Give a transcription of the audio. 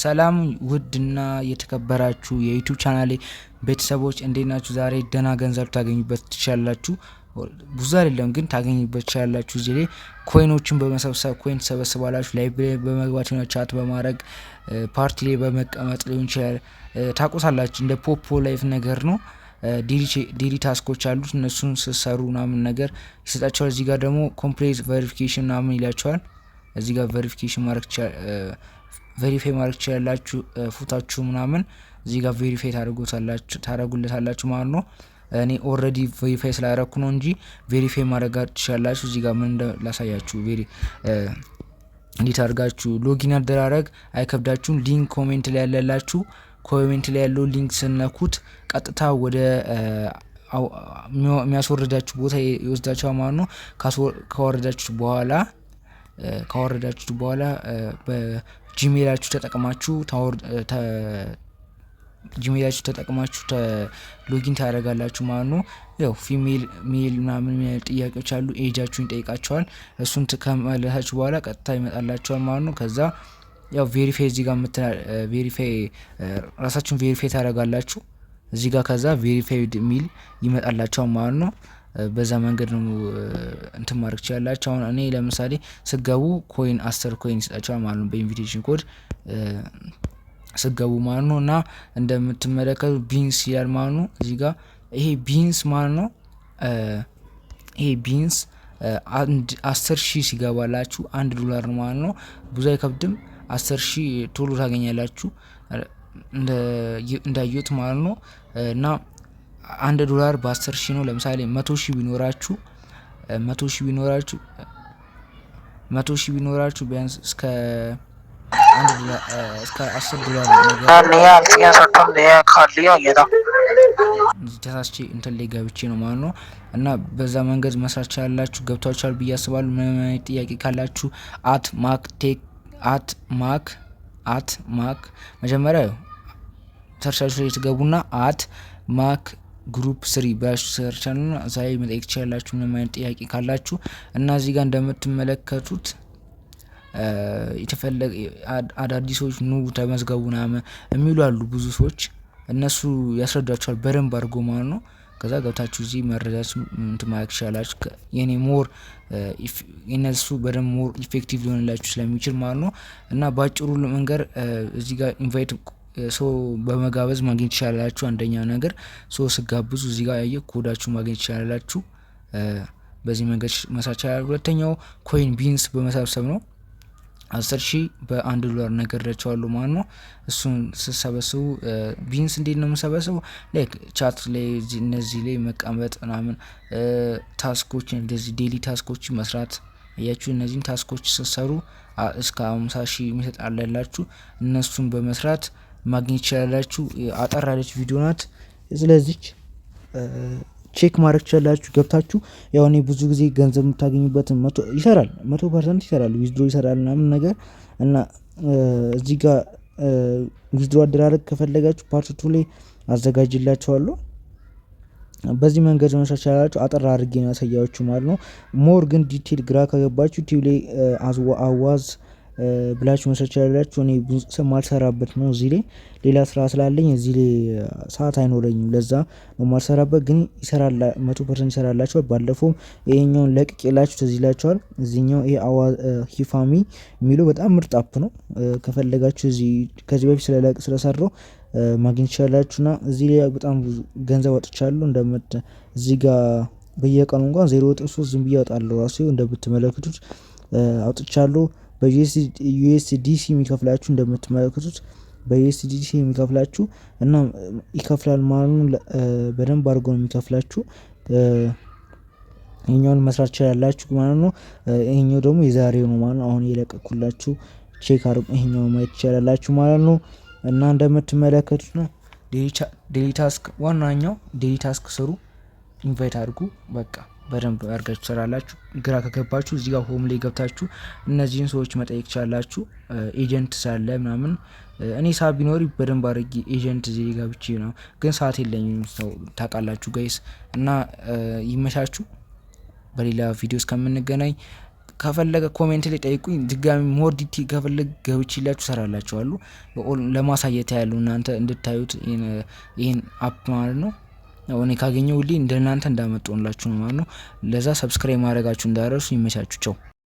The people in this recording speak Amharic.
ሰላም ውድና የተከበራችሁ የ YouTube ቻናሌ ቤተሰቦች፣ እንዴት ናችሁ? ዛሬ ደህና ገንዘብ ታገኙበት ትችላላችሁ። ብዙ አይደለም ግን ታገኙበት ትችላላችሁ። እዚህ ላይ coin ኦችን በመሰብሰብ coin ትሰበስባላችሁ። Live በመግባት ሆነ chat በማድረግ፣ ፓርቲ ላይ በመቀመጥ ሊሆን ይችላል። ታውቁታላችሁ፣ እንደ Poppo Live ነገር ነው። Daily task ኦች አሉት። እነሱን ስትሰሩ ምናምን ነገር ይሰጣቸዋል። እዚህ ጋር ደግሞ complete verification ምናምን ይላቸዋል። እዚህ ጋር verification ማድረግ፣ verify ማድረግ ትችላላችሁ። ፎታችሁ ምናምን እዚህ ጋር verify ታደርጉለታላችሁ ማለት ነው። እኔ already verify ስላደረኩ ነው እንጂ verify ማድረግ ትችላላችሁ። እዚህ ጋር ምን ላሳያችሁ፣ እንዴት አድርጋችሁ login አደራረግ አይከብዳችሁም። Link comment ላይ ያለላችሁ፣ comment ላይ ያለው link ስትነኩት ቀጥታ ወደ የሚያስወርዳችሁ ቦታ ይወስዳችኋል ማለት ነው። ካወረዳችሁት በኋላ በ Gmail ኣችሁ ተጠቅማችሁ Gmail ኣችሁ ተጠቅማችሁ login ታደርጋላችሁ ማለት ነው። ያው female፣ male ምናምን ጥያቄዎች አሉ። Age ኣችሁን ይጠይቃችኋል። እሱን ከመለሳችሁ በኋላ ቀጥታ ይመጣላችኋል ማለት ነው። ከዛ ያው verify እዚህ ጋር verify፣ ራሳችሁን verify ታደርጋላችሁ እዚህ ጋር። ከዛ verified የሚል ይመጣላችኋል ማለት ነው። በዛ መንገድ ነው እንትን ማድረግ ትችላላችሁ። አሁን እኔ ለምሳሌ ስትገቡ coin 10 coin ይሰጣችኋል ማለት ነው በ invitation code ስትገቡ ማለት ነው። እና እንደምትመለከቱ beans ይላል ማለት ነው። እዚህ ጋር ይሄ beans ማለት ነው። ይሄ beans አንድ 10,000 ሲገባላችሁ 1 ዶላር ነው ማለት ነው። ብዙ አይከብድም። 10,000 ቶሎ ታገኛላችሁ እንዳየሁት ማለት ነው። እና 1 ዶላር በ10,000 ነው። ለምሳሌ 100,000 ቢኖራችሁ 100,000 ቢኖራችሁ 100,000 ቢኖራችሁ ቢያንስ እስከ 1 ዶላር፣ እስከ 10 ዶላር ነገር ਨਹੀਂ ਹਲਕੀਆਂ ਸੱਟਾਂ ਹੁੰਦੀਆਂ ਖਾਲੀ ਹੋਈਆਂ ਤਾਂ ተሳስቼ እንትን ላይ ገብቼ ነው ማለት ነው። እና በዛ መንገድ መስራት ቻላችሁ፣ ገብቷችኋል ብዬ አስባለሁ። ምንም አይነት ጥያቄ ካላችሁ @MakTech @Mak @Mak መጀመሪያ search ኣችሁ ላይ ትገቡና @MakGroup3 ብላችሁ search ና እዛ ላይ መጠየቅ ትችላላችሁ ምንም አይነት ጥያቄ ካላችሁ። እና እዚህ ጋር እንደምትመለከቱት የተፈለገ አዳዲሶች ኑ ተመዝገቡ ምናምን የሚሉ አሉ ብዙ ሰዎች። እነሱ ያስረዷችኋል በደንብ አድርጎ ማለት ነው። ከዛ ገብታችሁ እዚህ መረዳት እንትን ማለት ትችላላችሁ። የኔ more የነሱ በደንብ more effective ሊሆንላችሁ ስለሚችል ማለት ነው። እና በአጭሩ መንገር እዚህ ጋር invite ሰው በመጋበዝ ማግኘት ትችላላችሁ። አንደኛው ነገር ሰው ስትጋብዙ እዚህ ጋር ያየ ኮዳችሁ ማግኘት ትችላላችሁ። በዚህ መንገድ መስራት ይቻላል። ሁለተኛው coin beans በመሰብሰብ ነው። 10,000 በ1 ዶላር ነግሬያችኋለሁ ማለት ነው። እሱን ስትሰበስቡ beans እንዴት ነው የምሰበስበው? Like chat ላይ እነዚህ ላይ መቀመጥ ምናምን፣ task ኦችን እንደዚህ daily task ኦችን መስራት። አያችሁ፣ እነዚህን task ኦች ስትሰሩ እስከ 50,000 የሚሰጥ አለላችሁ። እነሱን በመስራት ማግኘት ይችላላችሁ። አጠር ያለች ቪዲዮ ናት። ስለዚች check ማድረግ ትችላላችሁ ገብታችሁ። ያው እኔ ብዙ ጊዜ ገንዘብ የምታገኙበትን መቶ ይሰራል፣ 100% ይሰራል፣ withdraw ይሰራል ምናምን ነገር። እና እዚህ ጋር withdraw አደራረግ ከፈለጋችሁ part 2 ላይ አዘጋጅላችኋለሁ። በዚህ መንገድ መስራት ትችላላችሁ። አጠር አድርጌ ነው ያሳያችሁ ማለት ነው። More ግን detail ግራ ከገባችሁ YouTube ላይ አዋዝ ብላችሁ መስራት ትችላላችሁ። እኔ ብዙ ማልሰራበት ነው፣ እዚህ ላይ ሌላ ስራ ስላለኝ እዚህ ላይ ሰዓት አይኖረኝም። ለዛ ነው የማልሰራበት። ግን ይሰራል፣ 100% ይሰራላችኋል። ባለፈውም ይሄኛውን ለቅቄላችሁ ትዝ ይላችኋል። እዚህኛው ይሄ ሂፋሚ የሚለው በጣም ምርጥ app ነው። ከፈለጋችሁ እዚህ ከዚህ በፊት ስለሰራው ማግኘት ትችላላችሁ። እና እዚህ ላይ በጣም ብዙ ገንዘብ አውጥቻለሁ። እዚህ ጋር በየቀኑ እንኳን 0.3 ዝም ብዬ አወጣለሁ፣ ራሱ እንደምትመለከቱት አውጥቻለሁ። በ USDC የሚከፍላችሁ፣ እንደምትመለከቱት በ USDC የሚከፍላችሁ እና ይከፍላል ማለት ነው። በደንብ አድርጎ ነው የሚከፍላችሁ። ይሄኛውን መስራት ትችላላችሁ ማለት ነው። ይሄኛው ደግሞ የዛሬው ነው ማለት ነው። አሁን የለቀኩላችሁ check አድርጉ፣ ይሄኛውን ማየት ትችላላችሁ ማለት ነው። እና እንደምትመለከቱት ነው። Daily task፣ ዋናኛው daily task ስሩ፣ invite አድርጉ። በቃ በደንብ አድርጋችሁ ትሰራላችሁ። ግራ ከገባችሁ እዚህ ጋር home ላይ ገብታችሁ እነዚህን ሰዎች መጠየቅ ትችላላችሁ። Agent ሳለ ምናምን እኔ ሰዓት ቢኖር በደንብ አድርጌ agent እዚህ ገብቼ ነው፣ ግን ሰዓት የለኝም ታውቃላችሁ guys። እና ይመቻችሁ። በሌላ ቪዲዮ እስከምንገናኝ። ከፈለገ comment ላይ ጠይቁኝ። ድጋሚ more detail ከፈለገ ገብቼላችሁ እሰራላችኋለሁ። ለማሳየት ያሉ እናንተ እንድታዩት ይህን app ማለት ነው። እኔ ካገኘሁልኝ እንደናንተ እንዳመጣሁላችሁ ነው ማለት ነው። ለዛ subscribe ማድረጋችሁ እንዳትረሱ። ይመቻችሁ። ቻው።